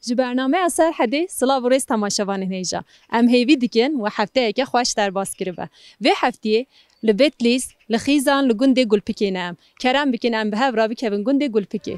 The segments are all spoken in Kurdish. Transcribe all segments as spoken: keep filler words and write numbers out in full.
Ji bernameya Serhedê silav û rêz temaşevanên hêja. Em hêvî dikin we hefteyeke xweş derbas kiribe. Vê heftiyê li Betlîs, li Xîzan, li gundê Gulpikê ne em. Kerem bikin em bi hev re bikevin gundê Gulpikê.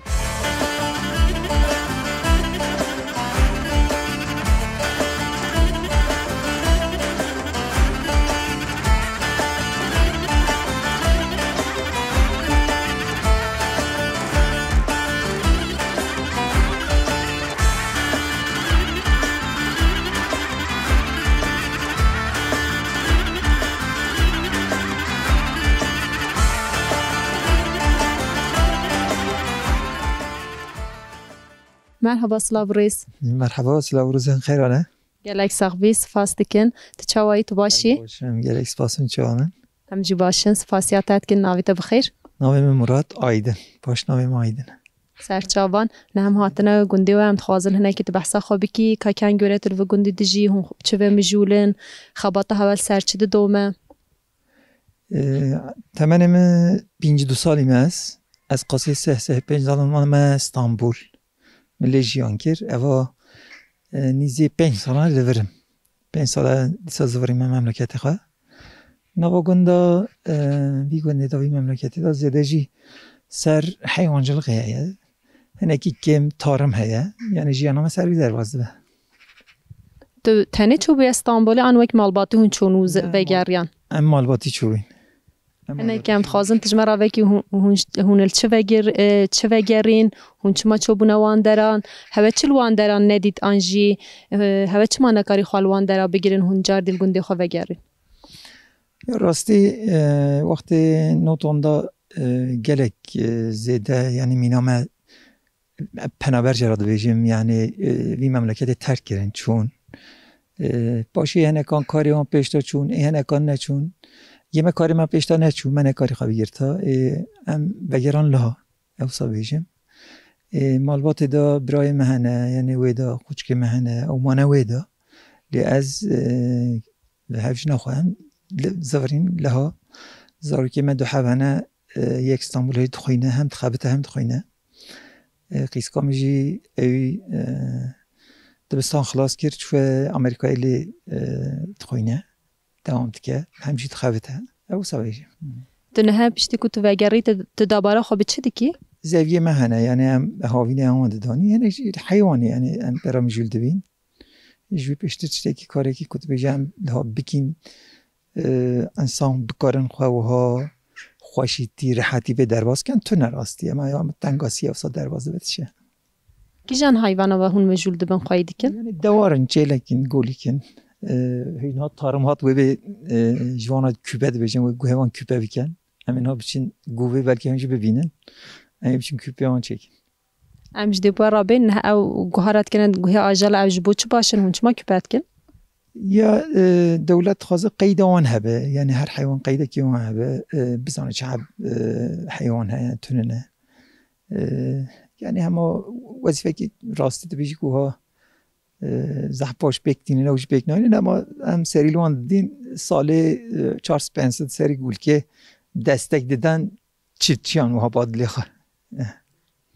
Merhaba, silav û rêz. Merhaba, silav û rêzên xêr e. Gelek sax bî, spas dikin. Tu çawa yî, tu baş î? Baş im, gelek spas, hûn çawa ne? Em jî baş in, spasiya te dikin, navê te bi xêr? Navê min Murat Aydin. Paşnavê min Aydin e. Serçavan, ne em hatine gundê we, em dixwazin hinekî tu behsa xwe bikî, ka kengê were tu li vê gundê dijî, hûn çi ve mijûl in, xebata hewe li ser çi didome? Ee, temenê min pêncî du salî me ez. Ez qasê seh, seh pênc salî me Stenbul. Min lê jiyan kir. Eva, e, nîzê pênc salan li vir im. Pênc sala dîsa zivirîme memleketê xwe. Nava gunda, e, vî gundê de, vî memleketê de zêde jî ser heywancilixê heye. Hinekî kêm tarim heye. Yani jiyana me ser vî derbas dibe. Tu tenê çûbûyî Stenbolê an wek malbatî hûn çûn û zi-, Ne, mal-, vegeriyan? Em malbatî çûbûyîn. Em Hinek malbatî em çûbûyîn. Dixwazin tu ji me re vekî hûn, hûn, hûn li çi vegir-, e, çi vegerîn, hûn çima çûbûne wan deran, hewe çi li wan deran nedît an jî, e, hewe çima nekarî xwe li wan dera bigirin, hûn cardî li gundê xwe vegerîn? Ya rastî, e, wextê noton da, e, gelek, e, zêde, yani mîna me penaber jê re dibêjim, yani, e, vî memleketê terk kirin, çûn. E, paşê hinekan karê wan pêş de çûn, ê hinekan neçûn. Yê me karê me pêş de neçû, me nekarî xwe bigirta. E, em vegeran liha, ewsa bêjim. E, malbatê de birayê me hene, yani wê de, xûçkê me hene, ew mane wê de. Lê ez, e, li hevjina xwe em li, zivirîn liha. Zarokê me du heb hene, e, yek Stenbolê dixwîne, hem dixebite, hem dixwîne. E, qîska min jî ewî, e, dibistan xilas kir, çûye Amerîkayê lê, e, dixwîne, dewam dike, hem jî dixebite. Ew wisa bêjim. Tu niha piştî ku tu vegerî, tu, tu dabara xwe bi çi dikî? Zeviyê me hene, yani em havînê wan didanî, yani jî heywanê, yani em pê re mijûl dibîn. Ji wî pêştir tiştekî, karekî ku dibêje em niha bikîn, e, însan bikarin xwe wiha xweşîtî, rehetî vê derbas bikin, tune rastî ye. Em ya tengasî ewsa derbas dibe dişe. Kîjan heyvana ve hûn mijûl dibin, xweyî dikin? Yani dewar in, çêlek in, golîk in. E, hîna tarim hat wê bê, e, ji wana kûpe dibêjin, wê guhê wan kûpe bikin. Em ê niha biçin gûvê belkî hûn jî bibînin. Em ê biçin kûpê wan çêkin. Em ji dê bi we re bên, niha ew guha re dikene guhê ajala, ew ji bo çi baş in, hûn çima kûpe dikin? Ya, e, dewlet dixwaze qeyda wan hebe, yani her heywan qeydekî wan hebe, e, bizane çi heb, e, heywan heye, tune ne. E, yani hema wezîfekî rastî dibêjî ku ha, e, zehf baş pêk tînin, ew jî pêk naynin, ama em serî li wan didîn, salê, e, çar sed pênc sed serî gulkê destek diden, çiçiyan wiha badilê xwe.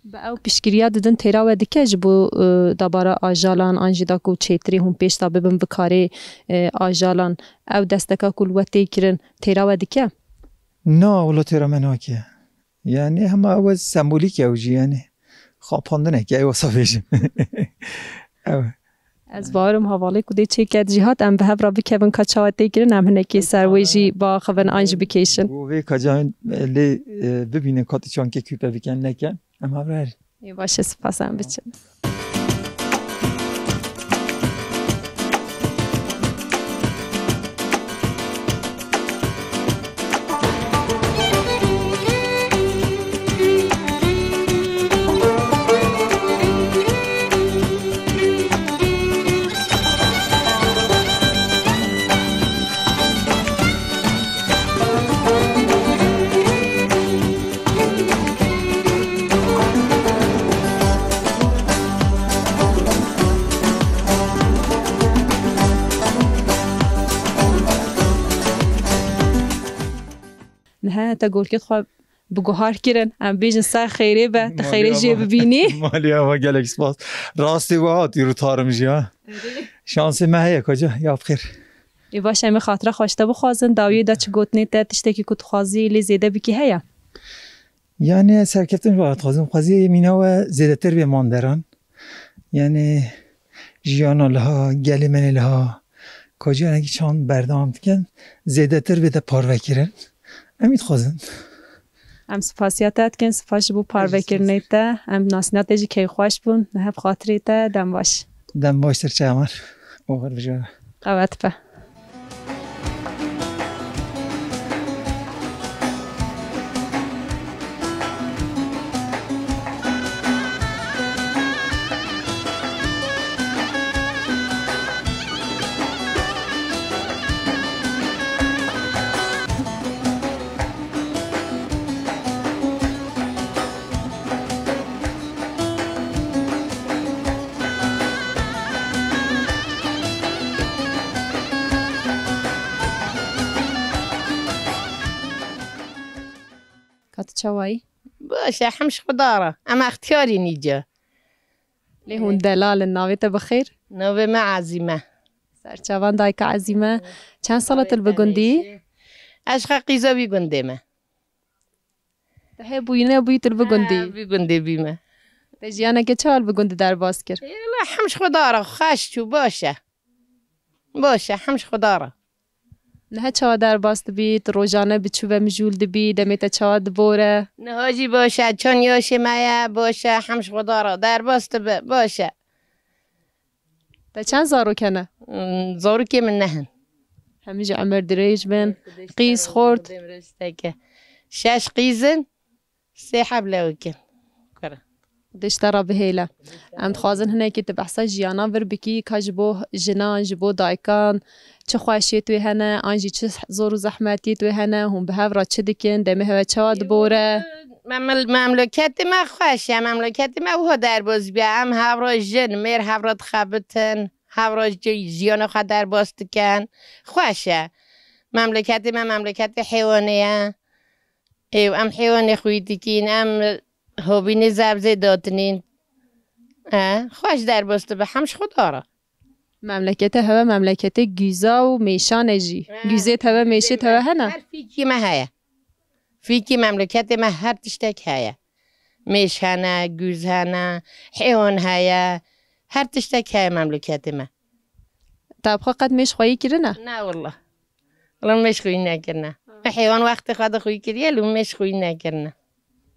Bi ew piştgiriya didin têra we dike ji bo, e, dabara ajalan, an jî da ku çêtirî hûn pêş de bibin bi karê, e, ajalan, ew desteka ku li we tê kirin têra we dike? Na, wilo têra me nake. Yani hema ew sembolîk e ew jî, yani xapandineke, ew wisa bêjim. Ew. Ez bawerim hevalê ku dê çêket jî hat, em bi hev re bikevin ka çawa tê kirin, em hinekî ser wê jî biaxivin an jî bikêşin. Bo vê ka can lê, e, bibînin ka tu çankê kûpe bikin, nekin, em hev re herin. Ê baş e, spas, em biçin. Niha te golkê xwe Bi guhar kirin, em bêjin ser xêrê be, te xêrê jê bibînî. Malê ava gelek spas. Rastî we hatî rûtarim jî ha. Şansê me heye koca, ya bi xêr. Ê baş, em ê xatira xwe ji te bixwazin, dawiyê de çi gotinê te, tiştekî ku dixwazî lê zêde bikî heye? Yani serkeftin ji we dixwazim, xwezî mîna we zêdetir bê manderan. Yani jiyana liha, gelê me liha, koca yanekî çand berdewam dikin, zêdetir bê de parve kirin. Em î dixwazin. Em spasiya te dikin, spas ji bo parvekirinê te. Em nasîna te jî keyfxweş bûn. Li hev xatirê te, dem baş. Dem baştir çawan. Oxir bijara. Qewet be. Ka tu çawa yî? Baş e, hemş xwe dara. Em extiyarî nîce. Lê hûn delal in, navê te bi xêr? Navê me Ezîm e. Serçavan dayika Ezîm e. Çend sala tu li bi gundî? Ez xwe qîza wî gundê me. Te hê bûyî nebûyî tu li bi gundî? Ha, bi gundê bîme. Te jiyaneke çawa li bi gundî derbas kir? Ê, wela hemş xwe dara, xweş çû, baş e. Baş e, hemş xwe dara. Niha çawa derbas dibî? Tu rojane bi çi ve mijûl dibî? Demê te çawa dibore? Niha jî baş e, çand yaşê me ye, baş e, hemş xwe dara, derbas dibe, baş e. Te çend zarok hene? Hmm, zarokê min neh in. Hemî jî emir dirêj bin. Qîz, xort? Şeş qîz in, sê heb lewik in. Kure. Xwedê ji te re bihêle. Em dixwazin hinekî tu behsa jiyana vir bikî, ka ji bo jinan, ji bo dayikan, çi xweşiyê tu hene, an jî çi zor û zehmetiyê tu hene, hûn bi hev re çi dikin, demê hev e çawa dibore? Meml-, memleketê me xweş e, memleketê me wiha derbas bûye. Em hev re jin, mêr hev re dixebitin, hev re ji-, jiyana xwe derbas dikin. Xweş e. Memleketê me memleketê heywanê ye. Ê, em heywanê xwî dikîn, em hovînê zebzê datinîn. E, xweş derbas dibe, hemş xwe dara. Memlekete hewe memleketê gûza û mêşan e jî. He. Gûzê hewe, mêşê hewe hene? Her fîkî me heye. Fîkî memleketê me her tiştek heye. Mêş hene, gûz hene, heywan heye. Her tiştek heye memleketê me. Te bi xwe qet mêş xweyî kirine? Na wallah. Wala mêş xweyî nekirine. Ha. Me heywan wextê xwe de xweyî kiriye, lê mêş xweyî nekirine.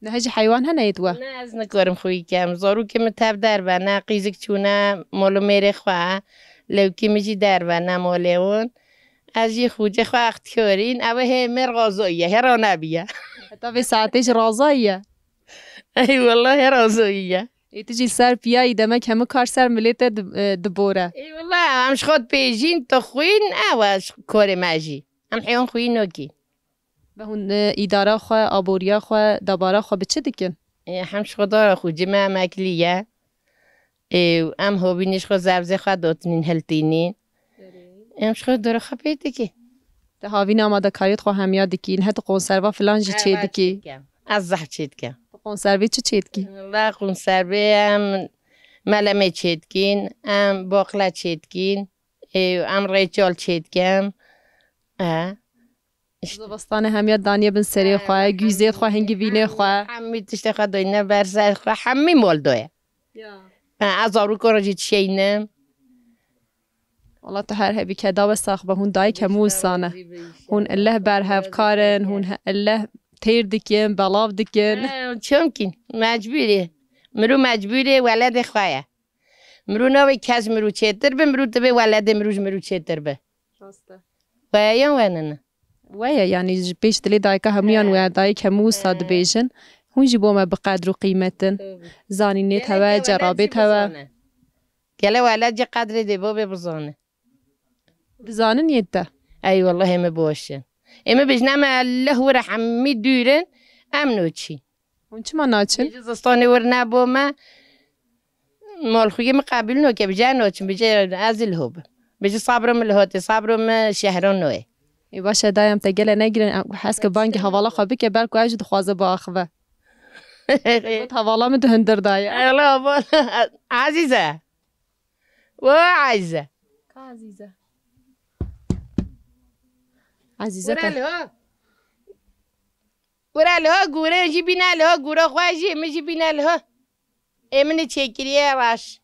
Niha jî heywan hene yê we? Ne, ez nikarim xweyî kem. Zarokê min tev derve ne, qîzik çûne mol û mêrê xwe. Lewkê min jî derve ne molê wan. Ez jî xwecê xwe extiyorîn. Ew hê mêr razayî ye, hê ranebiye. Heta vê saetê jî razayî ye? Ey wallah, hê razayî ye. Ê, tu jî li ser piyayî demek hemû kar ser milê te di-, e, dibore. Ê, wela, em ji xwe dipêjîn, dixwîn, ew e ji korê me jî. Em heywan xwî nokî. Ve hûn, e, îdara xwe, aboriya xwe, debara xwe bi çi dikin? Ê, hem ji xwe dara xwe, cime emeklî ye. Ê, em hovînê ji xwe zevzê xwe dotinîn, hiltînîn. Em ji xwe dora xwe pê dikî. Te havîn amadekariyê xwe hemiya dikîn, het konserva filan jî çê dikî. Ez zehf çê dikim. Tu konservê çi çê dikî? Wela konservê em melemê çê dikîn, em boqle çê dikîn, ê, em rêçal çê dikim. E. Zivistanê hemiya daniye bin serê xwe, gûzê xwe, hingivînê xwe. Hemî tiştê xwe doyne ber ser xwe, hemî mol doye. Ya. E, ez zarokê xwe jî dişeynim. Wala tu her hebî keda we sax be, hûn dayik hemû insan e. Hûn illeh berhevkar in, hûn he-, illeh têr dikin, belav dikin. He, çimkî mecbûrê. Mirov mecbûrê weledê xwe ye. Mirov nabê kes mirov çêtir be, mirov divê weledê mirov ji mirov çêtir be. Rast e. Weye yan wene ne? Weye, yanî ji pêş dilê dayika hemûyan weye, dayik hemû wisa dibêjin. Hûn jî bo me bi qedr û qîmet in. Tabii. Zanînê hewe, cerabê hewe. Gele weled jî qedrê dê bavê bizane. Dizanin yê te? Ey wallah, ê me baş in. Ê me bêjin, em li wir e, hemî dûr in, em naçîn. Hûn çima naçin? Bêje zistanê wir nebome, malxwîyê min qebûl nake, bêje naçin, bêje ez ê li ho bim. Bêje sabra min li ho tê, sabra min şehran nayê. Ê baş e, dayê em te gele negirin, em hez ke bangê hevala xwe bike, belku ev jî dixwaze biaxive. Got, hevala min di hundir daye. Hevala, hevala. Ezîze. We Ezîze. Ka Ezîze. Ezîze Were te. Li ho. Were li ho gûre jî bîne li ho, gûre xwe jî, min jî bîne li ho. Ê min ê çêkiriye reş.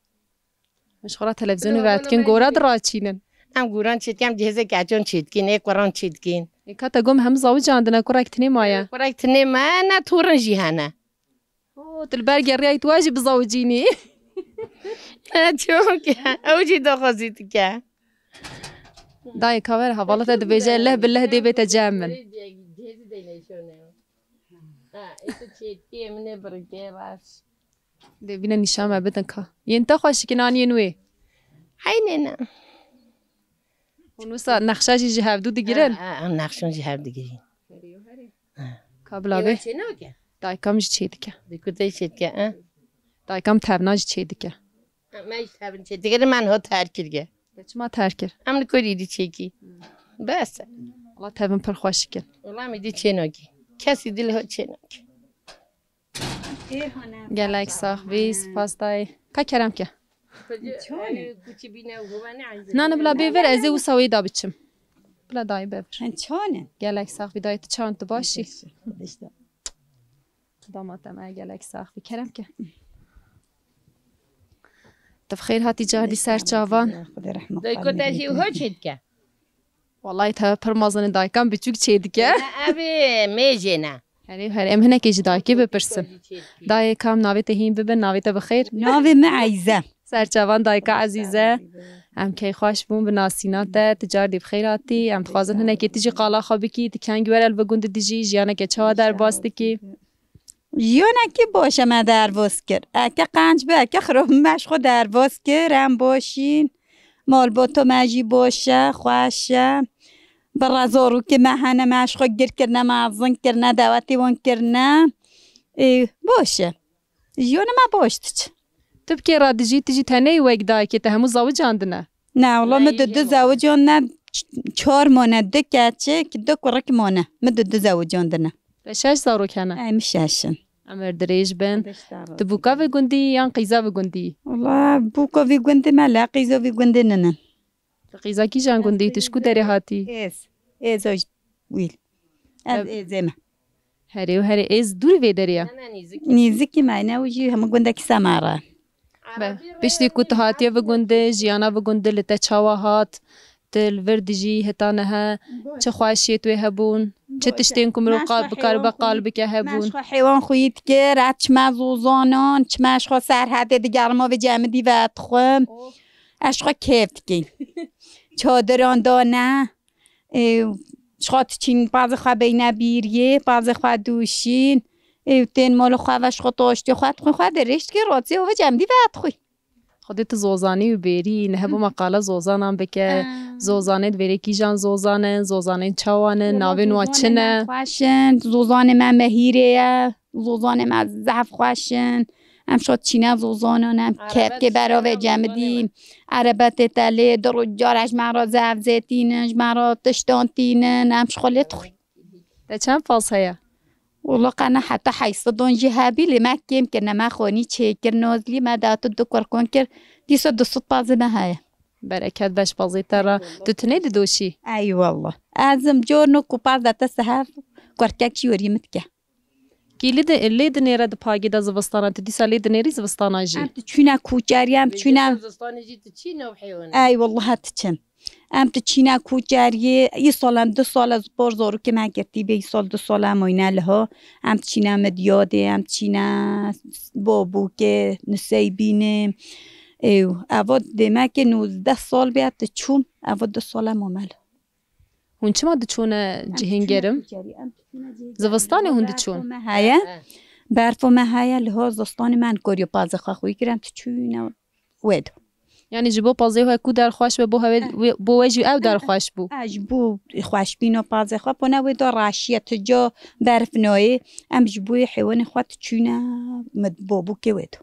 Ji xwe re televîzyonê Were ve dikin, were gora jî. Diraçînin. Em gûran çêdikin, em cihêzê keçan çêdikin, ê kuran çêdikin. Ê ka te got hemû zawicandine, kurek tinê maye. Kurek tinê me, ne turin jî hene. Oo, tu li ber geriyayî tu jî bizawicînî. Ne çok. Ew jî daxwazî dike. Dayê ka were hevala te dibêje, leh bi leh dê bête cem min. Ha, ê tu çêdikê min ê birikê baş. Dê bîne nîşan me bidin ka. Yên te xweşikin an yên wê? Heynê ne. Hûn wisa nexşa jî ji hevdû digirin? Ha, ha, em nexşan ji hev digirin. Ka bila bê. Çênake? Dayikam jî çêdike. Dê ku te çêdike, ha? Dayikam tevna jî çêdike. Ha, me jî tevin çêdike, me niha terk kiriye. Te çima terk kir? Em li kurî dî çêkî. Bes. Wala tevin pir xweşik in. Wala me dî çênakî. Kesî dil ho çênakî. Gelek sax bî, spas dayê. Ka kerem ke. Çone. Nane bila bê vir, ez ê wisa wê da biçim. Bila dayê bevir. Hen çone. Gelek sax bî dayê, tu çan tu başî. Damat em e gelek sax bî. Kerem ke. Tu bi xêr hatî cardî ser çavan. Xwedê rehmet Dayko te jî ho çêdike. Wallahî te pir mezin e, daykan biçûk çêdike. Ne, ev ê mêjê ne. Herê, herê, em hinekê ji dayikê bipirsin. Dayê kam navê te hîn bibe, navê te bi xêr? Navê me Eyze. Serçavan dayika ezîze. Em keyxweş bûn bi nasîna te, tu cardî bi xêr hatî. Em dixwazin hinekê tu jî qala xwe bikî, tu kengî were li vê gundî dijî, jiyaneke çawa derbas dikî? Jiyanekî baş e me derbas kir. Eke qenc be, eke xirab, me ji xwe derbas kir, em baş în. Malbata me jî baş e, xweş e. Bi re zarokê me hene, me ji xwe gir kirine, mezin kirine, dawetê wan kirine. Ê, baş e. Jiyana me baş diçe. Tu bi kê re dijî, tu jî tenê yî wek dayikê, te hemû zewicandine? Ne, wela min du du zewicandine, ç-, çar mane, du keçik, du kurik mane. Min du du zewicandine. Te şeş zarok hene? Em şeş in. Emir dirêj bin. Xwedê ji te razî be. Tu bûka vê gundî yan qîza vê gundî? Wela bûka vê gundî me le, qîza vê gundî ninin. Tu qîza kîjan gundî, tu ji ku derê hatî? Êz. Êz o wîl. Ez Ev- êzê me. Herê û herê êz dûrî vê derê ye? Ne, ne, nîzik. Nîzikî me ne, û jî hemû gundekî Semara. Be, piştî ku tu hatiye vê gundê, jiyana vê gundê li te çawa hat? Tu li vir dijî heta niha çi xweşiyê tu wê hebûn? Çi tiştên ku mirov qal, bikaribe qal bike hebûn? Me ji xwe heywan xweyî dikir, ez çime zozanan, çime ji xwe serhedê digerima vê cemidî ve dixwim. Ez ji xwe kêf dikin. Çadiran dane, ê, ji xwe diçîn, pazê xwe beyne bîriyê, pazê xwe dûşîn, ê, tên mala xwe ve ji xwe taştê xwe dixwin, xwe dirêj dikin, rotiyê û ve cemidî ve dixwin. Xwedê tu zozanî û bêrî, niha bû me qala zozanan bike. Em. Zozanê di vêrê kîjan zozan in, zozanên çawan in, navên wan çi ne? Zozanê me xweş in, zozanê me mehîrê ye, zozanê me zehf xweş in. Em şo çîne zozanan, em kevkê beravê cemidî, erebe tê te lê, di roj cara ji me re zehf zêtînin, ji me re tiştan tînin, em ji xwe lê dixwin. Te çend paz heye? Wala qene heta heyşt sedan jî hebî, lê me kêm kir, ne me xonî çêkir, nozlî me da tu du kurkon kir, dîsa du sed pazê me heye. Bereket beş pazê te re. Tu tinê didoşî? Ey wallah. Ez im corno ku paz de te seher kurkek jî werî min dike. Kî lê di, lê dinêre di pagê de zivistana, tu dîsa lê dinêrî zivistana jî? Em tu çûne kûçerî, em tu çûne zivistanê jî tu çî nav heywan e? Ey wallah tu çin. Em tu çîne kûçeriyê, îsal em du sal e, ji por zarokê me girtî bê, îsal du sal e em oyne liho. Em tu çîne Midyadê, em tu çîne Babûkê, Nuseybînê. Êw, eva dêmekê nûzdeh sal bê tu çûm, eva du sal e em ome liho. Hûn çima diçûne cihên gerim? Zivistanê hûn diçûn? Berfo me heye. Berfo me heye, liho zivistanê me nikoriyo pazê xwe xwî kir, em tu çûne wê do. Yanî ji bo pazê xwe ku der xweş be, bo hewê, wê, bo we jî ew der xweş bû. E, ji bo xweşbîna pazê xwe, pone wê do raşiye, tu ca berf nayê, em ji bo heywanê xwe tu çûne mid-, babûkê wê do.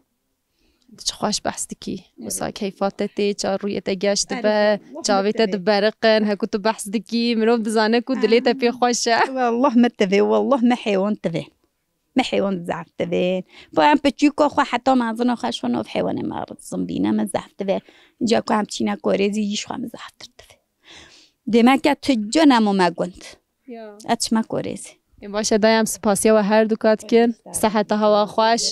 Tu çi xweş behs dikî. Wisa keyfa te tê, ça rûyê te geş dibe, çavê te diberiqin, heku tu behs dikî, mirov dizane ku dilê te pê xweş e. Wallah me tevê, wallah me heywan tevê. Me heywan zehf tevê. Bu em piçûka xwe heta mezina xwe ji xwe nav heywanê me zimbîne me zehf tevê. Ca ku em çîne korê zî yî ji xwe me zehftir tevê. Demek e tu cem nemo me gund. Ya. Ez çime korê zî. Ê baş e, dayê, em spasiya we her du ka dikin. Seheta hewa xweş.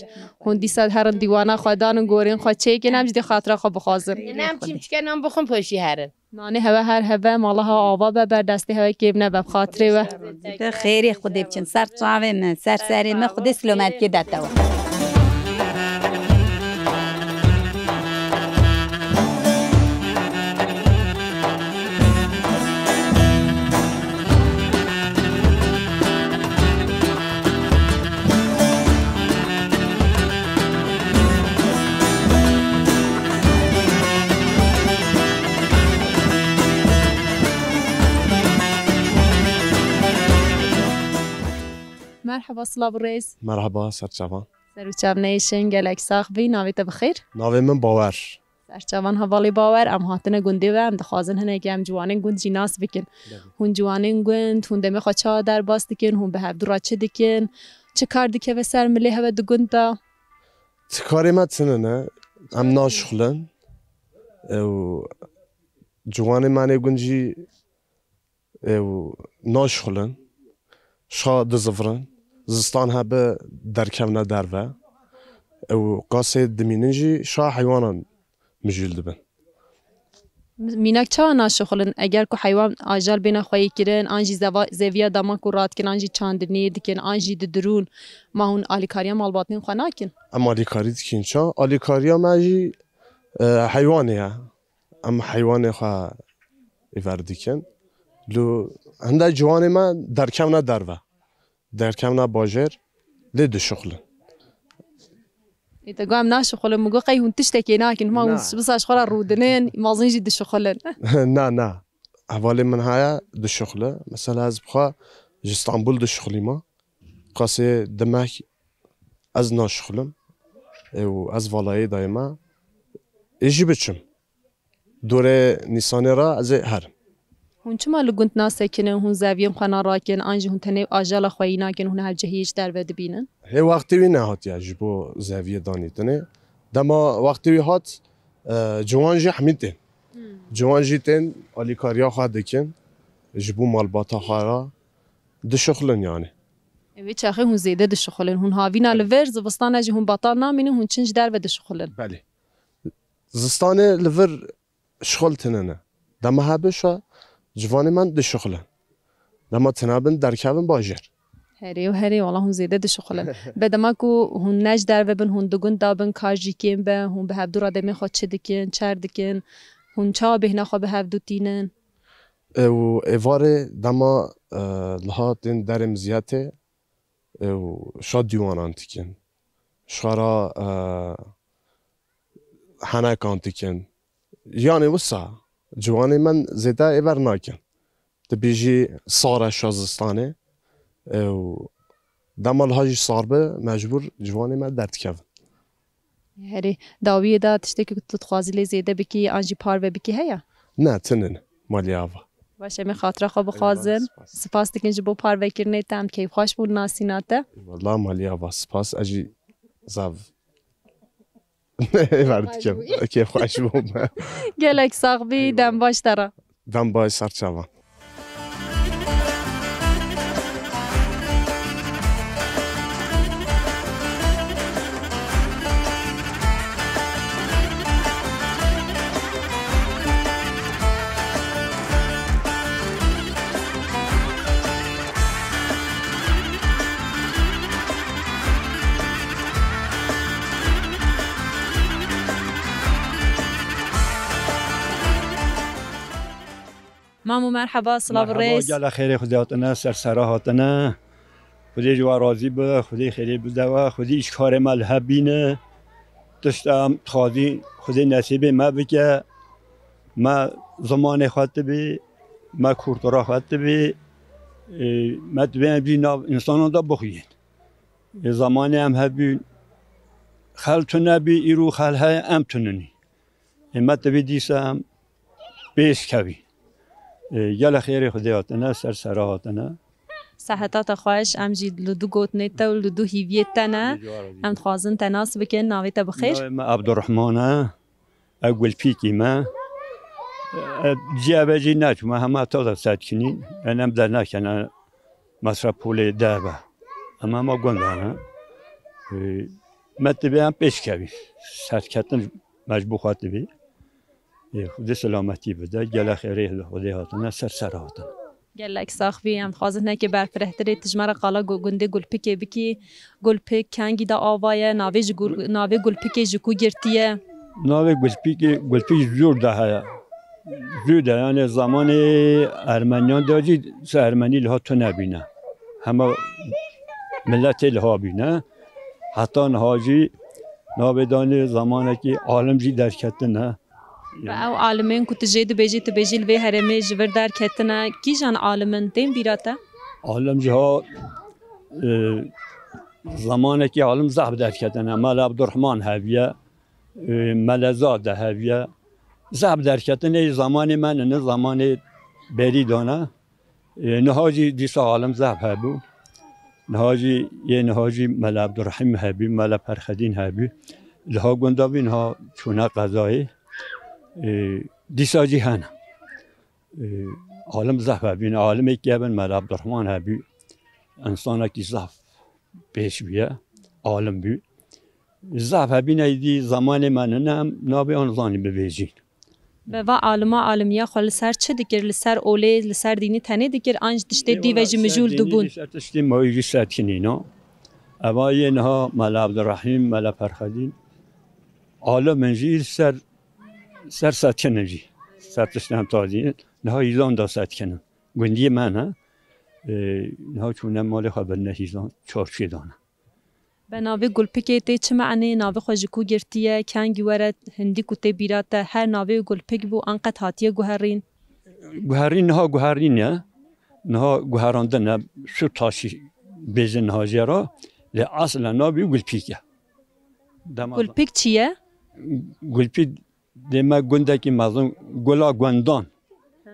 Hûn dîsa herin dîwana xwe danin, gorên xwe çêkin, em jî dê xatira xwe bixwazin. Ê, ne em çîm çike nan bixwin poşî herin. Nanê hewe her hebe, mala hewe ava be, ber destê hewe kêv nebe, bi xatirê we. Bi xêrê Xwedê biçin, ser çavê me, ser serê me, Xwedê silometiyê dete we. Merheba, silav û rêz. Merheba, serçavan. Ser û çav neyşin, gelek sax bî. Navê te bi xêr? Navê min Bawer. Serçavan hevalê Bawer, em hatine gundê we, em dixwazin hinekî em ciwanên gund jî nas bikin. Belê. Hûn ciwanên gund, hûn demê xwe çawa derbas dikin, hûn bi hevdu re çi dikin, çi kar dikeve ser milê hewe di gund de? Ti karê me tune ne, em naşixulin. Ew ciwanê me nê gund jî ew naşixulin, şa dizivirin, zistan hebe derkevne derve, ew qasê dimînin jî şa heywanan mijûl dibin. Mînak çawa naşixulin? Eger ku heywan ajal bêne xweyî kirin, an jî zeva-, zeviya dema ku radikin, an jî çandiniyê dikin, an jî didirûn, ma hûn alîkariya malbatên xwe nakin? Em alîkarî dikin ça? Alîkariya me jî, e, heywanê ye. Em heywanê xwe êver dikin. Lu hinde ciwanê me derkevne derve. Derkevne bajêr, lê dişuxulin. Ê, te got em naşuxulin, min got qey hûn tiştekê nakin, hima hûn bisa ji xwe re rûdinin, mezin jî dişuxulin. Na, na. Hevalê min heye dişuxule. Mesela ez bi xwe ji Stenbul dişuxulîma. Qasê demek ez naşixulim. Ê, û ez valayê dayê me. Ê jî biçim. Dorê Nîsanê re ez ê herim. Hûn çima li gund nasekinin, hûn zeviyên xwe narakin, an jî hûn tenê ajala xweyî nakin, hûn hevcihiyê ji derve dibînin? Hê wextê wî nehatiye ji bo zeviyê danîtinê. Dema wextê wî hat, e, ciwan jî hemî tên. Hmm. Ciwan jî tên alîkariya xwe dikin, ji bo malbata xwe re dişuxulin yani. Ê, wê çaxê hûn zêde dişuxulin. Hûn havîna li vir, zivistana jî hûn betal namînin, hûn çin ji derve dişuxulin. Belê. Zistanê li vir şixul tune ne. Dema hebin şa ciwanê me dişixulin. Dema tune bin derkevin bajêr. Herê û herê, wala hûn zêde dişixulin. Be dema ku hûn ne ji derve bin, hûn di gund de bin, kar jî kêm be, hûn bi hevdu re demê xwe çi dikin, çer dikin, hûn çawa bêhna xwe bi hevdu tînin? Ew êvarê dema, e, liha tên derê miziyetê, ew şa dîwanan dikin. Şara, e, henekan dikin. Yanê wisa ciwanê min zêde êver nakin. Dibêjî sare şazistanê. Ew dema liha jî sar bi, mecbûr ciwanê me derdikevin. Herê, dawiyê de tiştekî ku tu dixwazî lê zêde bikî, an jî parve bikî heye? Ne, tinin. Malî ava. Baş, em ê xatira xwe bixwazin. Eyvallah, spas. Spas dikin ji bo parvekirinê te, em keyfxweş bûn nasîna te. Wallah malî ava, spas. Ez jî zav êvar dikim. Keyfxweş bûm. Gelek sax bî, eyvallah. Dem baş te re. Dem baş, serçavan. Mamo merheba, silav û rêz. Merheba, gele xêrê Xwedê hatine, ser sera hatine. Xwedê ji we razî be, Xwedê xêrê bide we, Xwedê îşkarê me li hev bîne. Tişta em dixwazî Xwedê nesîbê me bike. Me zimanê xwe tibî, me kultura xwe tibî, e, me divê em jî nav însanan de bixwînin. E, zamanê em hebûn, Xel tune bî, îro xel heye, em tune nî. Ê me tevî dîsa em pêş kevî. Ê, gelek xêrê Xwedê hatine, ser sera hatine. Seheta te xweş, em jî li du gotinê te û li du hîviyê te ne. Em dixwazin te nas bikin, navê te bi xêr? Navê me Abdurrahman e. Ew Gulpîkî me. E, ciyê ve jî neçûme, hema to de serdikinî. Em em dernakene metropolê de be. Em hema gunda ne. E, me divê em pêş kevî. Serketin mecbû xwe divê. Ê, Xwedê selametî bide. Gelek xêrê li Xwedê hatine, ser ser hatine. Gelek sax bî, em dixwazin hinekê berfirehtirê tu ji me re qala gu-, gundê Gulpikê bikî. Gulpik kengî de ava ye, navê ji gur-, navê Gulpikê ji ku girtiye? Navê Gulpikê, Gulpik ji dûr de heye. Dûr de, yani zamanê Ermeniyan de jî, se Ermenî liha tune bîne. Hema miletê liha bîne. Heta niha jî navê danê zamanekî alim jî derketine. Ve ew alimên ku tu jê dibêjî, tu bêjî li vê herêmê ji vir derketine, kîjan alim in, tên bîra te? Alim jî ha, e, zamanekî alim zehf derketine. Mele Abdurrahman heviye, e, Mele Zade heviye. Zehf derketine, zamanê me nine, zamanê berî dana. Ê, niha jî dîsa alim zehf hebû. Niha jî, yê niha jî Mele Abdurrahîm hebî, Mele Perxedîn hebî. Liha gunda bî, niha çûne qezayê. Ê, dîsa jî hene. Ê, alim zehf hebîn, alimekî hebin, Mele Abdurrahman hebî. Însanekî zehf pêş bûye, alim bû. Zehf hebîne êdî zamanê me nine, em nabê an zanî bibêjîn. Ve va alima alimiya xwe li ser çi dikir? Li ser olê, li ser dînî tenê dikir, an ji tiştê dî ve jî mijûl dibûn? Li ser tiştê mawî jî serkinîna. Eva yê niha Mele Abdurrahîm, Mele Perxedîn. Alim in jî ser, ser setkin in jî. Ser tiştên tazî. Niha hîzan da setkin in. Gundiyê me ne. E, niha çûne malê xwe birine hîzan, çarşiyê dane. Be navê Gulpikê tê çi me'nê? Navê xwe ji ku girtiye? Kengî were hindî ku tê bîra te? Her navê Gulpik bû, an qet hatiye guherîn? Guherîn niha guherîn e. Niha guherandin e. Şu taşî bêjin niha jê re. Lê eslen navê Gulpik e. Dema Gulpik çi ye? Gulpik dê me gundekî mezin, Gula Gundan. Ha.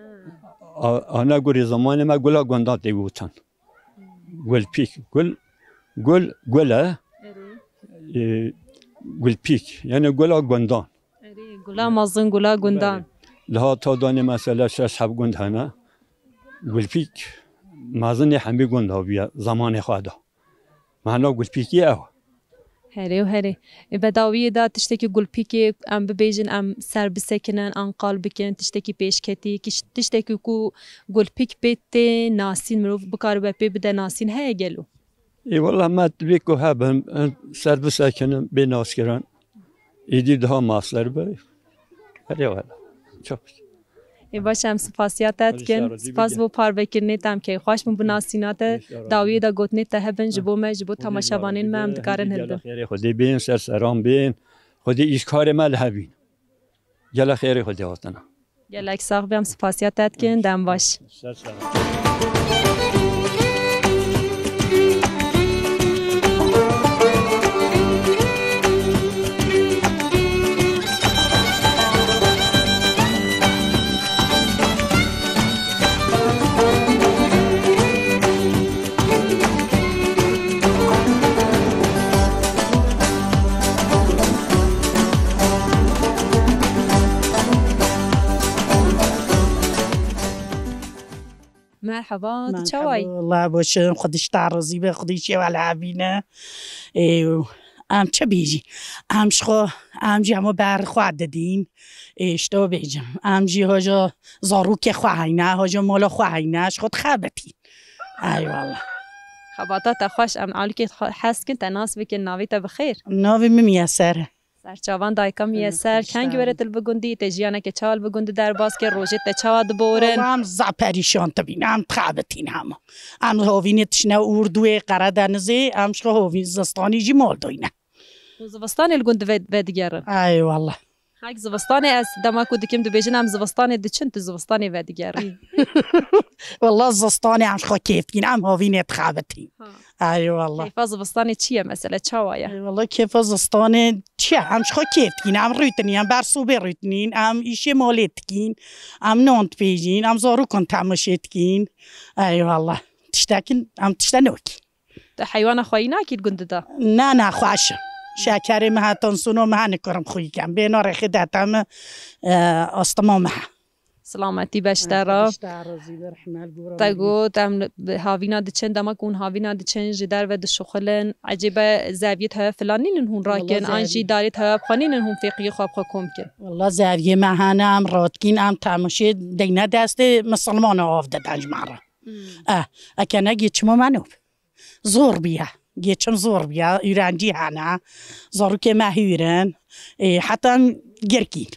A-, ana gurê zamanê me Gula Gundan tê gotin. Gulpîk, gul, gul, gul e. Erê. E, Gulpîk, yani gula gundan. Erê, gula mezin, gula gundan. Belê. Liha ta danê mesela şeş heb gund hene. Gulpîk mezinê hemî gund haviye zamanê xwe de. Mana Gulpîkî ew. Herê û herê. Ê, bedawiyê de tiştekî Gulpîkê em bibêjin, em ser bisekinin, an qal bikin, tiştekî pêşketî, kiş-, tiştekî ku Gulpîk pê tê nasîn, mirov bikaribe pê bide nasîn, heye gelo? Ê, wela me divê ku hebin, em ser bisekinin, bê naskirin. Êdî daha maser be. Herê wela. Çok. Ê baş, em spasiya te dikin. Spas bo parvekirinê te, em keyfxweş bûn bi nasîna te. Dawiyê de gotinê te hebin ji bo me, ji bo temaşevanên me, em dikarin hildin. Xêrê Xwedê bên, ser seran bên. Xwedê îşkarê me li hevîn. Gelek xêrê Xwedê hatina. Gelek sax be, em spasiya te dikin, dem baş. Ser seran. Merhaba, tu çawa yî? Merhaba, Allah boşin, Xwedî ji te razî be, Xwedî şêwe li hevîne. Ê, em çi bêjî? Em ji xwe, em jî hemû ber xwe didîn. Ê, ji te bêjim. Em jî hoca zarokê xwe heyne, hoca mala xwe heyne, ji xwe dixebitîn. Eyvallah. Xebata te xweş, em alîkê xwe hez kin, te nas bikin, navê te bi xêr? Navê min Miyeser e. Serçavan dayika Miyeser, kengî were tu li bi gundî, te jiyaneke çawa li bi gundî derbas kir, rojê te çawa diborin? Wala em zaf perîşan dibîn, em dixebitîn hema. Em hovînê tişne Urduyê, Qeredenizê, em ji xwe hovîn zistanî jî mal doyne. Û zivistanê li gund ve-, vedigerin? Eyvallah. Xelk zivistanê ez dema ku dikim dibêjin em zivistanê diçin, tu zivistanê vedigerî. Wala zivistanê em ji xwe kêf dikîn, em hovînê dixebitîn. Ha. Eyvallah. Keyfa zivistanê çi ye mesela? Çawa ye? Eyvallah, keyfa zivistanê çi ye? Em ji xwe kêf dikîn, em rûtinîn, em ber sobê rûtinîn, em îşê malê dikîn, em nan dipêjîn, em zarokan temaşê dikîn. Eyvallah. Tiştekin, em tişte nokîn. Tu heywana xweyî nakî li gund de? Na, na, xweş e. Şekerê me heye, tansiyona me heye, nikarim xweyî kem. Bêhna rêxê dete me, e, astima me heye. Silametî be ji te re. Te got, em li, bi havîna diçin, dema ku hûn havîna diçin, ji derve dişuxulin. Ecêbe zeviyê te heye filan nînin hûn rakin, an jî darê te heye bi xwe nînin hûn fêqiyê xwe bi xwe kom bikin? Walla zeviyê me hene, em radikîn, em temaşê deyne destê misilmana av didin ji me re. Hmm. Eh, eke ne gê çima me nû bi. Zor bûye. Geçim zor bûye. Öğrenci hene. Zarokê me hûr in. Ê, heta em girkîn.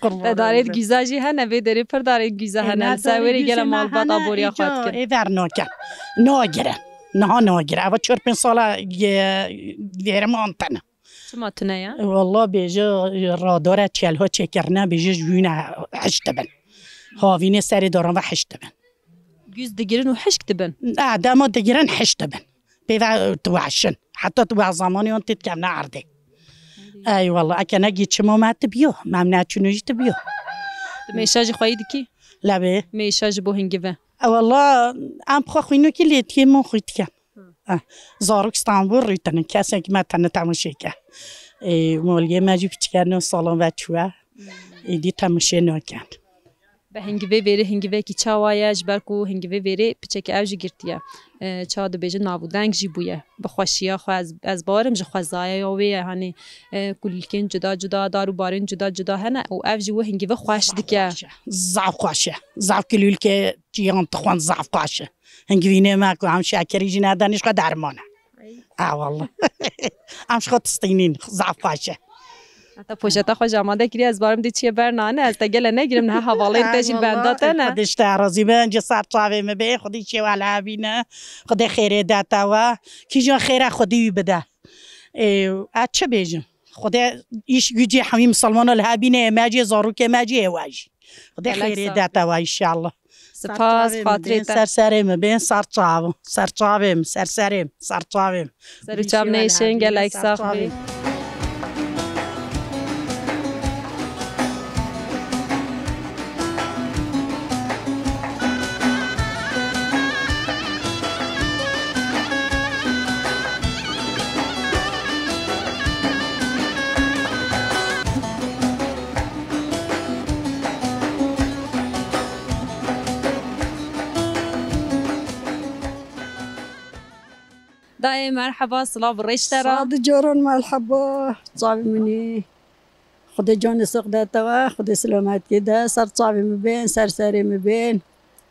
Te darê gîza jî hene, vê derê pir darê gîza hene. Li ser wêrê gele malbat aboriya xwe dikin. Ê ver nakin. Nagirin. Niha nagirin. Eva çar pênc sala, e, vêrim antene. Çima tune ye? Walla bêje radara çelho çêkirine, bêje ji wîne hiş dibin. Havînê serê daran ve hiş dibin. Gûz digirin û hişk dibin? E, dema digirin hiş dibin. Pê ve tu weşin. Heta tu weş zamanê wan tê dikevne erdê. Ey walla, eke ne gî çimo me tu biyo, mem ne çûnû jî tu biyo. Tu mêşa jî xweyî dikî? Lebê. Mêşa ji bo hingive? E, walla, em xwe xwînokî lê tiyê min xwî dikin. Eh, zarok Stenbol rûtinin, kesek me tene temaşe ke. Ê, moliyê me jî piçike neh salan ve çûye. Êdî temaşe nakin. Bi hingivê vêrê hingivekî çawa ye, ji ber ku hingivê vêrê piçekî ew jî girtiye. E, çawa dibêjin, nav û deng jî bûye. Bi xweşiya xwe ez, ez bawerim ji xwezaya ya wê ye, hanî, e, kulîlkên cuda cuda, dar û barên cuda cuda hene û ev jî wê hingive xweş dike. Zaf xweş e. Zaf xweş e. Zaf kulîlkê çiyan dixwin zaf xweş e. Hingivînê me ku em şekerî jî nedin, ji xwe derman e. Ey. A, wallah. Em ji xwe tistînîn, zaf xweş e. Heta poşeta xwe jî amade kiriye, ez barim dê çiye bernane, ez te gele negirim, niha hevalên te jî benda te ne. Xwedê ji te razî be, ji ser çavê min bê, Xwedê şêwe li hebîne, Xwedê xêrê de te we, kîjan xêre Xwedê wî bide. Ê, ez çi bêjim? Xwedê îş gücê hemî misilmana li hebîne, me jî, zarokê me jî, ê we jî. Xwedê xêrê de te we, înşallah. Spas, xatirê te. Ser serê min bên, ser çav, ser çavê min, ser serê min, ser çavê min. Ser û çav neyşin, gelek sax bî. Dayê merheba, silav û rêş te re. Sed caran merheba, çavê min î. Xwedê canê sixdete we, Xwedê selametiyê de, ser çavê min bên, ser serê min bên.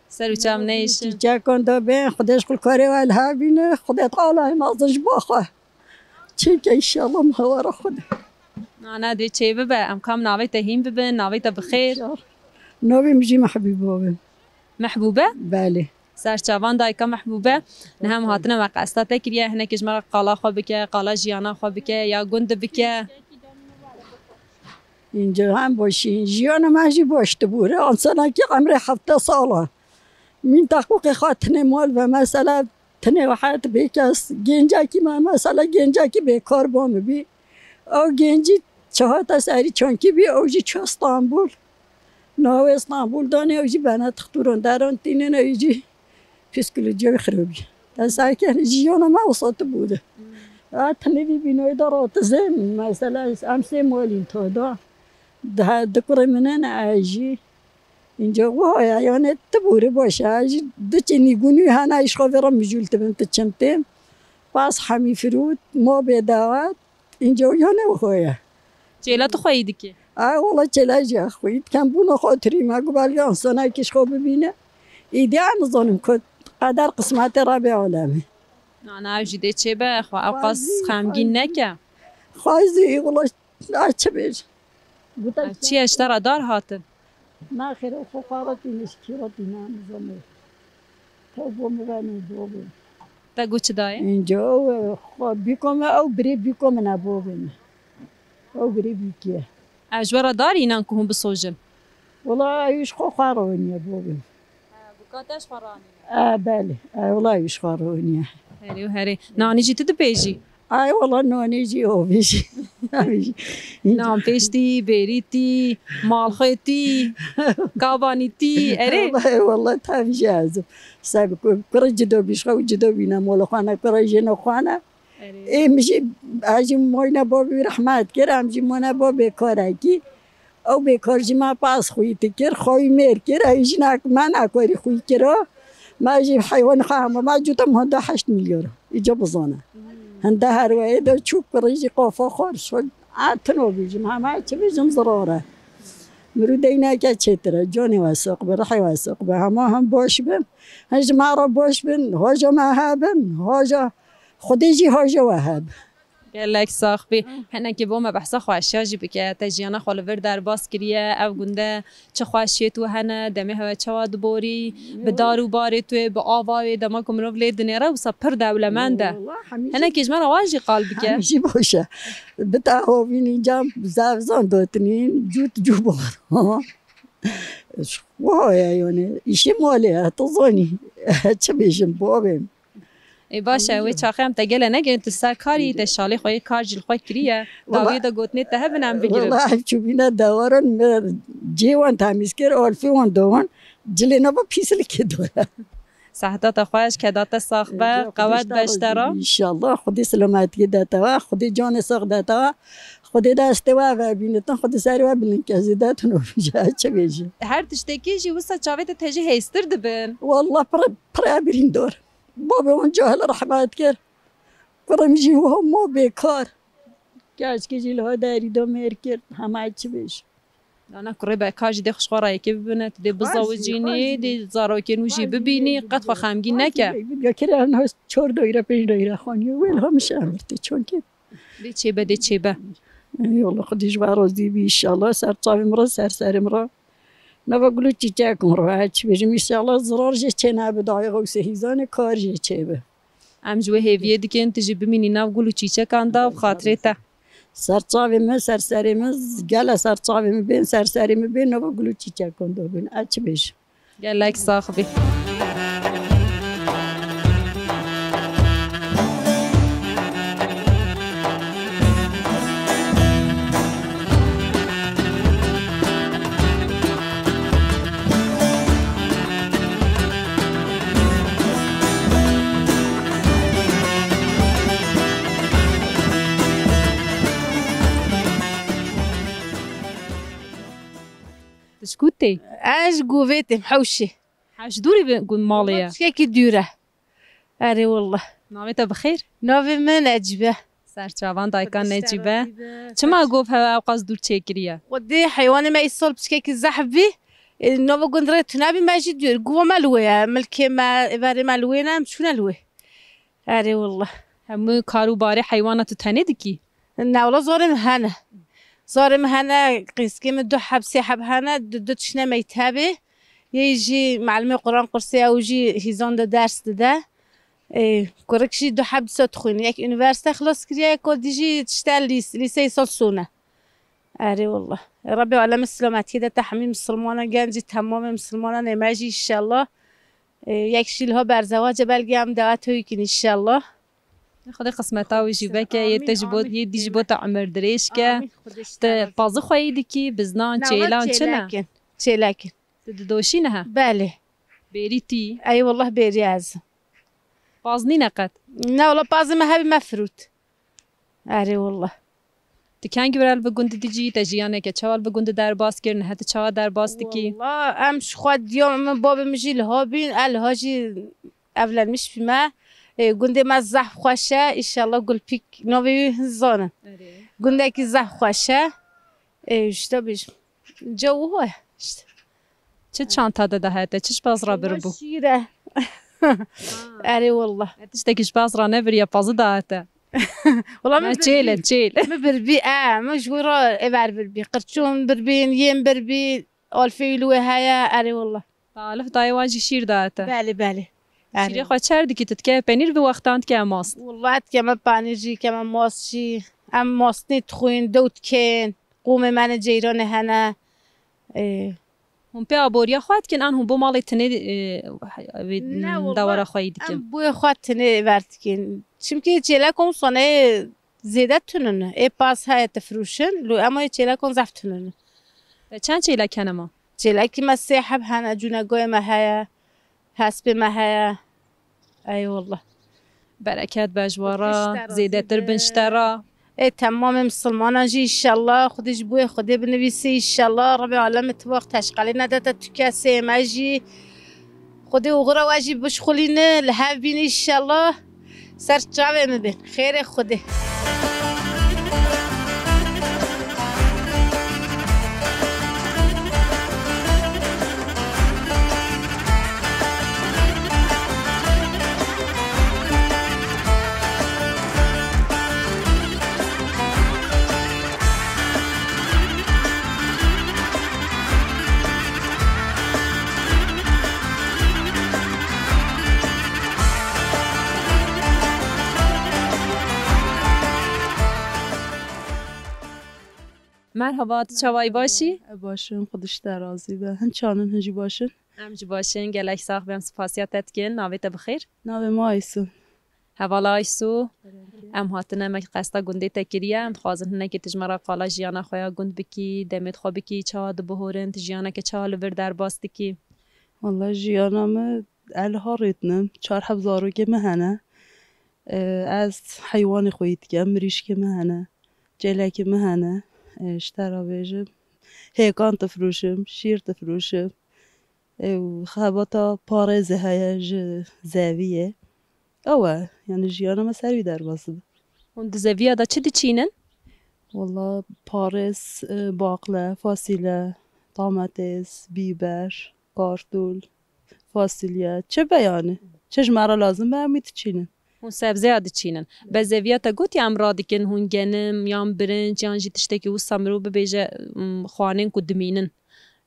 Ser û çav neyşin. Çiçekan de bên, Xwedê ji xulkarê we li hev bîne, Xwedê Teala hêmazin ji bo xwe. Çêke înşallah min hewara Xwedê. Na, na, dê çê bibe, em kam navê te hîn bibin, navê te bi xêr. Înşallah. Navê min jî Mehbûbe be. Mehbûbe? Belê. Serçavan dayika Mehbûbe. Niha em hatine me qesta te kiriye, hinekî ji me re qala xwe bike, qala jiyana xwe bike, ya gund bike. Înca hem başî, jiyana me jî baş dibûre. Ansenekî emrê hefte sala. Min teqûqê xwe tinê mal ve, mesela, tinê wihet bê kes. Gencekî me, mesela, gencekî bêkar ba min bî. Ew gencî çi hate serî çankî bî, ew jî çû Stenbol. Navê Stenbol danê, ew jî bene tixtûran deran tînin, ew jî psîkolojiya wî xirab bî. Ez serkêr jiyana me wisa tibû de. Ya tinê vî bînoyê de ratizê, mesela, em sê malîn to da. Di, di kurê min ne, ez jî. Înca wiha ye, yanê tibûrî baş e. Ez jî diçî nîgûnî hene, ji xwe vê re mijûl dibin, tu çim tên. Pas hemî firût, ma bê dawet. Înca yanê wiha ye. Çêla tu xweyî dikî? Ay, wela çêla jî xweyî dikem. Bûna xwe tirî me, ku belge ansonekî ji xwe bibîne. Îdî em nizanim ku qeder qismetê Rebê alemê. Na, na, ew jî dê çêbe, xwe ew qas xemgîn neke. Xwezî, wela, ay çi bêjim? Ev çi ye, ji te re dar hatin? Naxêr, ew xwe xwe re tîne, ji kî re tîne, em nizanim. Tew bo min ve nû bo bê. Te got çi dayê? Înca ew, e, xwe bîko me, ew birê bîko min e, bovê min. Ew birê bîkê ye. Ev ji we re dar înan ku hûn bisojin? Wela ew ji xwe xwe ronîye, bovê min. He, bûka te ji xwe ranîne. E, belê. E, wela wî ji xwe re hûniye. Herê û herê. Nanî jî tu dibêjî? Ay, wela nanî jî, ovî jî. Nanpêj tî, bêrî tî, malxwê tî, kabanî tî. Erê? Wela, wela tevî jî ez im. Seb ku-, kurê cido bî, ji xwe cido bîne, mola xwe ne, kurê jêno xwe ne. Erê. Ê, min jî, ez jî moyne babî rehmet kir, em jî mone babê karekî. Ew bêkar jî me pas xwî dikir, xwî mêr kir, ew jinak me nakorî xwî kiro. Me jî heywanê xwe hema me cuta me da heşt milyon. Îca bizane. Hinde her weyê de çûk kurê jî qafa xwar şol. A tino bîjim, hema çi bîjim zirare. Mirû deyneke çêtir e, canê we saq be, rihê we saq be. Hema hem baş bin, hem ji me re baş bin, hoca me hebin, hoca Xwedê jî hoca we heb. Gelek sax bî. Hinekî bo me behsa xweşiya jî bike. Te jiyana xwe li vir derbas kiriye. Ev gund e çi xweşiyê tu hene, demê hewe çawa diborî, bi dar û barê tu yê, bi ava wê, dema ku mirov lê dinêre, wisa pir dewlemend e. Wala, hemî jî Hinekî ji me re wan jî qal bike. Hemî jî baş e. Bi te hovînî cam zevzan dotinîn, cût cû bor. Waya yani, îşê malê ye, tu zanî. Çi bêjim, babê. Ê, baş e, wê çaxê em te gele negirin, tu ser karî, te şalê xwe yê kar jî li xwe kiriye. Wala. Dawiyê de gotinê te hebin em bigirin. Wala ev çûbîne dewaran me cê wan temîz kir, alfê wan da wan, cilê nava pîslikê dora. Seheta te xweş, keda te sax be, qewet be ji te re. Înşallah, Xwedê selametiyê de te we, Xwedê canê sax de te we, Xwedê destê we vebînitin, Xwedê serê we bilind ke, zêde tu nobîje, çi bêjî. Her tiştekî jî wisa çavê te tejî hêstir dibin. Wallah pir, pir birîndar. Babê wan cahil rehmet kir. Kurim jî wiha ma bêkar. Keçkê jî li ha derî de mêr kir. Hema çi bêj. Dana kurê beka jî dê xwe ji xwe re yekê bibine, tu dê bizewicînî, dê zarokên wî jî bibînî, qet xwe xemgîn neke. Bidga kere em ha çar daîre, pênc daîre xaniye. Wê li ha min şemirtê çankê. Dê çêbe, dê çêbe. Ey Allah, Xwedê ji we razî bî, înşallah. Ser çavê min re, ser serê min re. Nava gul û çîçek min re, her çi bêjim, înşallah zirar jê çê nebe, dayê Xewsê Hîzanê kar jê çêbe. Em ji wê hêviyê dikin, tu jî bimînî nav gul û çîçekan de, bi xatirê te. Ser çavê min, ser serê min, gele ser çavê min bên, ser serê min bên, nava gul û çîçekan de bin. Ez çi bêjim? Gelek sax bî. Tu ji ku tê? Ez ji Govê têm, Hewşê. Hewş dûrî bi gund malê ye? Tiştekî dûr e. Erê wallah. Navê te bi xêr? Navê min Necîbe. Ser çavan dayika Necîbe. Çima gov hewe ew qas dûr çêkiriye? Xwedê heywanê me îsal piçkekî zehf bî. E, nava gund rê tune bî, me jî dûr. Gova me li wê ye. Milkê me, êvarê me li wê ne, em çûne li wê. Erê wallah. Hemû kar û barê heywana tu tenê dikî? Ne wala, zarê min hene. Zarê min hene, qîskê min du heb, sê heb hene, du, du tiştine mektebê. Yê jî melimê Quran qursê, ew jî hîzan de ders dide. Ê, kurik jî du heb dîsa dixwîne. Yek unîversîte xilas kiriye, yek o dî jî tişte lîs-, lîseyê sal sone. Erê wallah. Rebê alemê silametiyê de te hemî misilmana, gencî temamê misilmana nême jî înşallah. Ê, yek jî liha berzewace, belkî em dawet wî kin înşallah. Xwedê qismeta wî jî veke, yê te ji bo, yê dî ji bo te emir dirêj ke. Amîn, Xwedê ji te razî. Te pazixweyî dikî, biznan, çêlan çi ne? Çêlek in. Çêlek in. Tu didoşî niha? Belê. Bêrî tî? Ey wallah bêrî ez. Paz nîne qet? Ne wala, pazê me hebî me firût. Erê wallah. Tu kengî were li bi gundî dijî, te jiyaneke çawa li bi gundî derbas kir, niha tu çawa derbas dikî? Wallah, em ji xwe diya min, babê min jî liha bîn, e liha jî evlenmiş bîme. Ê, gundê me zehf xweş e, înşallah Gulpîk navê wî hin zanin. Erê. Gundekî zehf xweş e. Ê, işte bêjim. Ca wiha ye, işte. Çi çanta de dahete, çi ji bazra biribû? Şîr e. Ha. Erê wallah. E, tiştekî ji bazra nebiriye, pazî dahete. Wala min çêl e, çêl. Min birbî, e, min ji wî re êvar birbî. Qirçûn birbîn, yên birbî, alfê wî li wê heye, erê wallah. Te alif dayê wan jî şîr dahete. Belê, belê. Erê. Şîrê xwe çer dikî, tu dikeve penîr bi wextan dikeve mast? Wallah dikeme penîr jî, dikeme mast jî. Em mastnê dixwîn, dew dikên. Qûmê me ne, ceyranê hene. Ê, Hûn pê aboriya xwe dikin, an hûn bo malê tinê, e, wê Ne, wallah, dewara xwe yî dikin? Em boyê xwe tinê ver dikin. Çimkî çêlek û sanê zêde tunin. Ê pas heye difirûşin, lû ema ê çêlekon zehf tunin. E, çend çêlek hene ma? Çêlekî me sê heb hene, cûnegoyê me heye, hespê me heye. Ey wallah. Bereket be ji we re, Xweş te razî zêdetir bin be. Ji te re. Ê temamê misilmanan jî înşallah, Xwedê ji bo yê Xwedê binivîsî înşallah, Rebê alemê ti wext teşqelê nedete tu kesê me jî. Xwedê oxira we jî bişxulîne, li hev bîne înşallah. Ser çavê min bên. Xêrê Xwedê. Merhaba, tu çawayî, başî? E, baş in, Xwedê ji te razî be. Hin çanin, hin jî baş in? Em jî baş in, gelek sax be, em spasiya te dikin. Navê te bi xêr? Navê min Aysu. Hevala Aysu, em hatine, me qesta gundê te kiriye, em dixwazin hinekî tu ji me re qala jiyana xwe ya gund bikî, demê xwe bikî, çawa dibihorin, tu jiyaneke çawa li vir derbas dikî? Walla jiyana me, ez li Harê dinim, çar heb zarokê me hene. Ee, ez heywanê xwe yî dikim, mirîşkê me hene, çêlekê me hene. Ee, ji te re bêjim, hêkan difirûşim, şîr difirûşim. Û xebata parêzê heye ji zeviyê. Ew e, yani jiyana me ser wî derbas dibe. Hûn di zeviya de çi diçînin? Walla parêz, e, baqle, fasîle, tametêz, bîber, kartûl, fasilye, çi be yani? Çi ji me re lazim be, em wî diçînin. Hûn sebzeya diçînin. Be zeviya te gotiye em radikin, hûn genim yan birinc yan jî tiştekî wisa mirov bibêje, m, xwanên ku dimînin.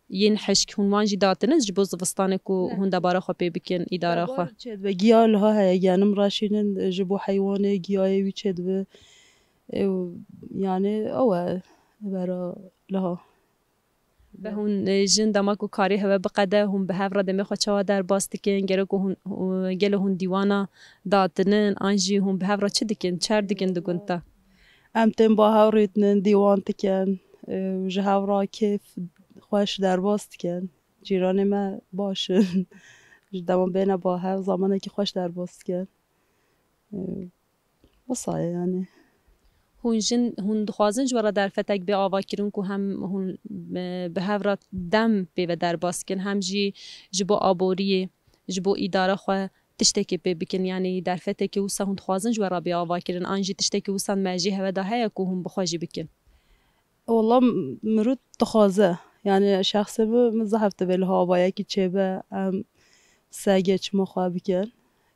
Yên hişk hûn wan jî datinin ji bo zivistanê ku Ne. hûn debara xwe pê bikin, îdara xwe? Debara çêdibe, giya liha heye, genim reşînin ji bo heywanê, giyayê wî çêdibe. Ew, yani, ew e, vera liha. Be hûn, e, jin dema ku karê hewe biqede, hûn bi hev re demê xwe çawa derbas dikin? Gelo ku hûn, hû-, gelo hûn dîwana datinin, an jî hûn bi hev re çi dikin, çer dikin di gund de? Em tên ba hev rêtinin, dîwan dikin, e, ji hev re kêf xweş derbas dikin. Cîranê me baş in. Ji dema bêne ba hev, zamanekî xweş derbas dikin. E, wisa ye yani. Hûn jin, hûn dixwazin ji we re derfetek bê avakirin ku hem hûn, e, bi hev re dem pê ve derbas kin, hem jî ji bo aboriyê, ji bo îdara xwe tiştekê pê bikin, yanî derfetekê wisa hûn dixwazin ji we re bê avakirin, an jî tiştekê wisa me jê hewe de heye ku hûn bi xwe jî bikin? Walla m-, mirov dixwaze. Yani şexsê min, min zehf divê li havayekî çêbe, em segê çima xwe bikin.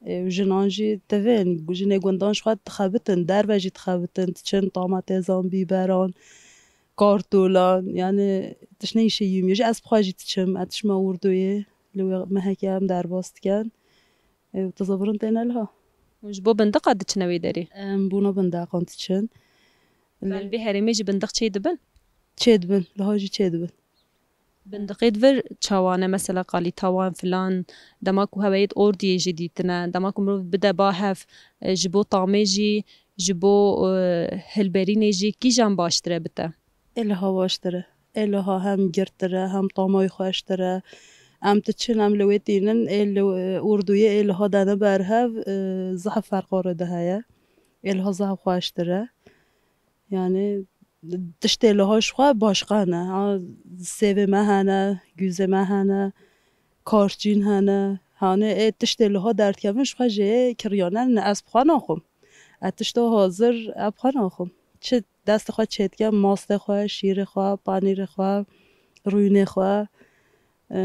Ê, û jinan jî divên, jinê gundan ji xwe dixebitin, derve jî dixebitin, diçin tamatêzan, bîberan, kartolan, yani tiştê îşê yûmî jî ez bi xwe jî diçim, ez diçime Urduyê, li wê mehekê em derbas dikin. Ê, û tezavirin têne liha. Hûn ji bo bindiqa diçine wê derê? Em bona bindiqan diçin. Li vê herêmê jî bindiq çê dibin? Çê dibin, liha jî çê dibin. Bindiqê di vir çawa ne, mesela qalîta wan filan, dema ku heweyê di ordiyê jî dîtine, dema ku mirov bide ba hev, e, ji bo tamê jî, ji bo, e, hilberînê jî kîjan baştir e bite? Ê liha baştir e. Ê liha hem girtir e, hem tama wî xweştir e. Em diçin, em li wê tînin, ê li, e, Urduyê ê liha dene ber hev, e, zehf ferqa rê de heye. Ê liha zehf xweştir e. Yani tiştê liha ji xwe başqa ne. Ha, sêvê me hene, gûzê me hene, karçîn hene. Hanê ê tiştê liha derdikevin ji xwe jê kiriyane ne, ez bi xwe naxwim. Ez tişta hazir, ez bi xwe naxwim. Çi destê xwe çêdikem, mastê xwe, şîrê xwe, panîrê xwe, rûyinê xwe. E,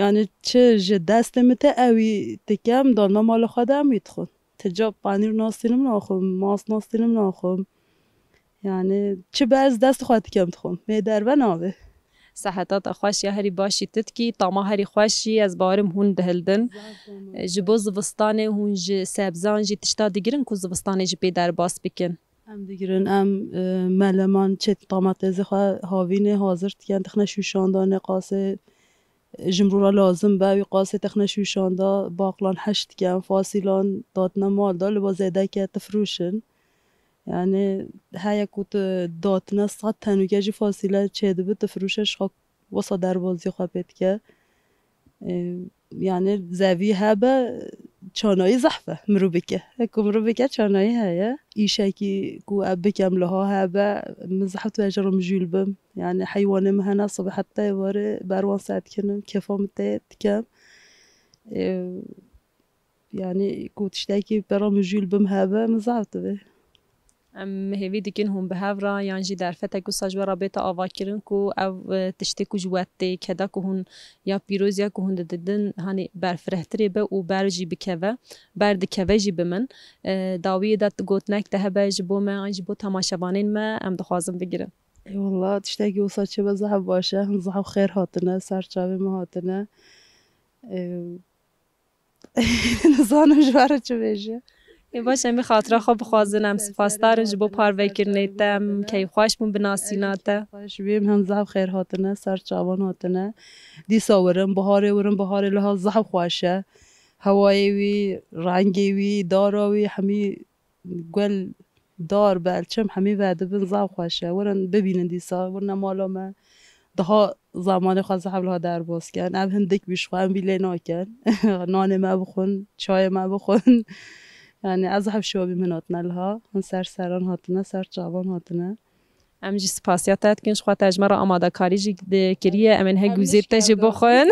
yani çi ji destê min tê ewî dikem, dalma mala xwe de em wî dixwin. Ti ca panîr nastînim naxwim, mast nastînim naxwim. Yani çi berz dest xwe dikem dixwim. Mê derve navê. Seheta te xweş ya, herî başî tu dikî, tama herî xweş jî, ez bawerim hûn dihildin. Zaf tama. Ji bo zivistanê hûn ji sebzan jî tişta digirin ku zivistanê jî pê derbas bikin? Em digirin, em, e, meleman çê tamatêzê xwe havînê hazir dikin, dixine şûşan de, nê qasê Ji mirû re lazim be, wî qasê texne şûşan de, baqlan heş dikin, fasîlan datine mal de, li ba zêdeke tifrûşin. Yani heye ku tu datine sed tenûke jî fasîle çêdibi, tifrûşe ji xwe wisa derbazî xwe pê dike. E, yani zevî hebe, çanayî zehf e mirû bike. Ku mirû bike çanayî heye. Îşekî ku ev bikem liha hebe, min zehf tu eje re mijûl bim. Yani heywanê min hene, sibe heta êvarê ber wan ser dikinim, kêfa min tê dikem. E, yani ku tiştekî pê re mijûl bim hebe, min zehf dibe. Em hêvî dikin hûn bi hev re yan jî derfetek wisa ji we re bête avakirin ku ev, e, tiştê ku ji we tê keda ku hûn ya pîroz ya ku hûn dididin, hanî berfirehtirê be û ber jî bikeve, ber dikeve jî bi min. E, dawiyê de gotinek te hebe ji bo me an jî bo temaşevanên me, em dixwazin bigirin. Eyvallah, tiştekî wisa çêbe zehf baş e, hûn zehf xêr hatine, ser çavê me hatine. E, Nizanim ji we re çi bêjim. Ê baş, em ê xatira xwe bixwazin, em spasdar in ji bo parvekirinê te, em keyfxweş bûn bi nasîna te. Xweş bîm, hûn zehf xêr hatine, ser çavan hatine. Dîsa werin, biharê werin, biharê liha zehf xweş e. Hewayê wî, rengê wî, dara wî, hemî gul, dar, belçim, hemî vedibin, zehf xweş e. Werin bibînin dîsa, werine mala me. Daha zamanê xwe zehf liha derbas ken. Ev hindik bî ji xwe, em vî lê nakin. Nanê me bixwin, çayê me bixwin. Yani ez zehf şiwa bîm hin hatine liha. Hin ser seran hatine, ser çavan hatine. Em jî spasiya te dikin, ji xwe te ji me re amadekarî jî di-, kiriye. Em ên he guzê te jî bixwin.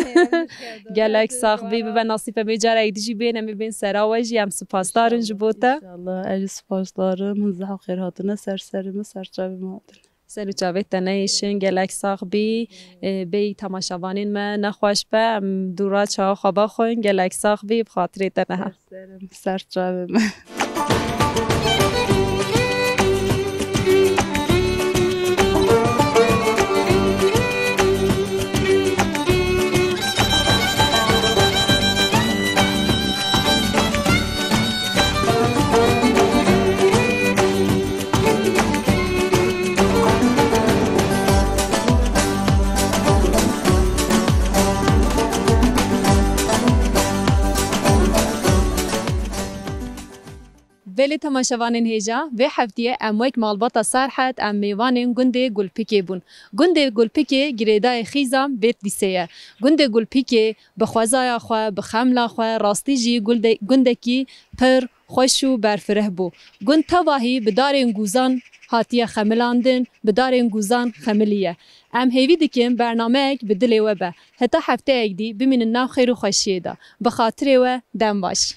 Gelek sax bî, bibe nasîb em ê carek dî jî bên, em ê bên sera we jî. Em spasdar in ji bo te. İnşallah, ez jî spasdar im. Hin zehf xêr hatine, ser serê min, ser çavê min hatine. Ser û çavê te neyêşin, gelek sax bî. Ê, bêyî temaşevanên me nexweş be, em dûra çawa xwe vexwin, gelek sax bî, bi xatirê te neha. Ser serim, ser çavê min. Belê temaşevanên hêja, vê heftiyê em wek malbata Serhed em mêvanên gundê Gulpikê bûn. Gundê Gulpikê girêdayê xîza vê dîsê ye. Gundê Gulpikê bi xwezaya xwe, bi xemla xwe, rastî jî gulde-, gundekî pir xweş û berfireh bû. Gund tevahî bi darên gûzan hatiye xemilandin, bi darên gûzan xemilî ye. Em hêvî dikin bernameyek bi dilê we be. Heta hefteyek dî bimînin nav xêr û xweşiyê de. Bi xatirê we, dem baş.